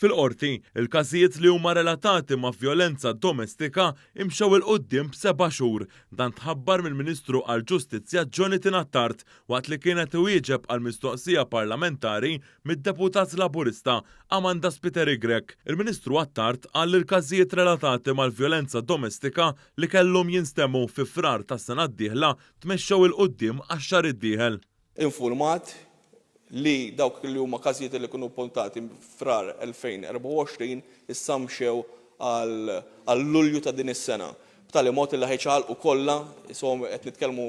Fil-Qorti, il-każijiet li huma relatati ma' vjolenza domestika imxew 'il quddiem b'seba' xhur. Dan tħabbar mill-Ministru għall-Ġustizzja Jonathan Attard waqt li kien qed iwieġeb għal mistoqsija parlamentari mid-Deputat Laburista Amanda Spiteri Grech. Il-Ministru Attard qal li l-każijiet relatati mal-vjolenza domestika li kellhom jinstemgħu fi Frar tas-sena d-dieħla tmexxew 'il quddiem għax-xahar id-dieħel. Infurmat li dawk li huma każijiet li kienu ppuntati f'Frar 2024 issa mxew għal Lulju ta' din is-sena, b'tali mod li ħa jiċċaqalqu kollha, so qed nitkellmu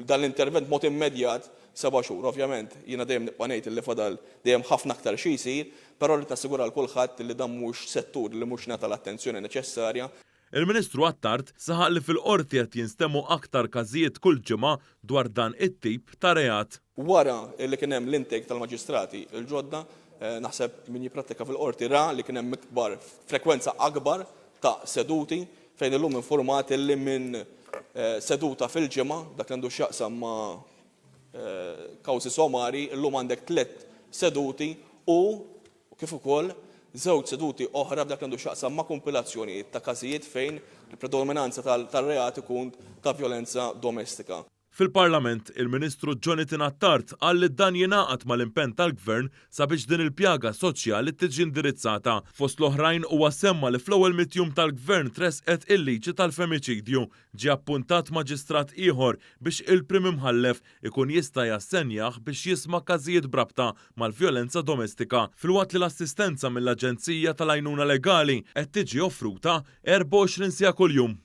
dan l-intervent b'mod immedjat seba' xhur. Ovvjament, jiena dejjem nibqa' ngħid li fadal dejjem ħafna aktar xi jsir, però rrid nassigura lil kulħadd li dan mhux settur li mhux ngħata l-attenzjoni neċessarja. Il-Ministru Attard saħaq li fil-Qorti qed jinstemgħu aktar każijiet kull ġimgħa dwar dan it-tip ta' reat. Wara li kien hemm l-intake tal-maġistrati l-ġodda, naħseb min jipprattika fil-Qorti ra li kien hemm ikbar frekwenza akbar ta' seduti fejn illum infurmat li minn seduta fil-ġimgħa, dak li għandu x'jaqsam ma' kawżi somari, illum għandek tlett seduti u kif ukoll żewġ seduti oħra f'dak li għandu x'jaqsam ma' kumpilazzjonijiet ta' każijiet fejn il-predominanza tar-reat ikun ta' vjolenza domestika. Fil-Parlament, il-Ministru Jonathan Attard qal li dan jingħaqad mal-impenn tal-Gvern sabiex din il-pjaga soċjali tiġi indirizzata. Fost l-oħrajn huwa semma li fl-ewwel mitt jum tal-Gvern tressqet il-liġi tal-femiċidju, ġie appuntat maġistrat ieħor biex il-Prim Imħallef ikun jista' jassenjah biex jisma' każijiet b'rabta mal-vjolenza domestika, filwaqt li l-assistenza mill-Aġenzija tal-Għajnuna Legali qed tiġi offruta 24 siegħa kuljum.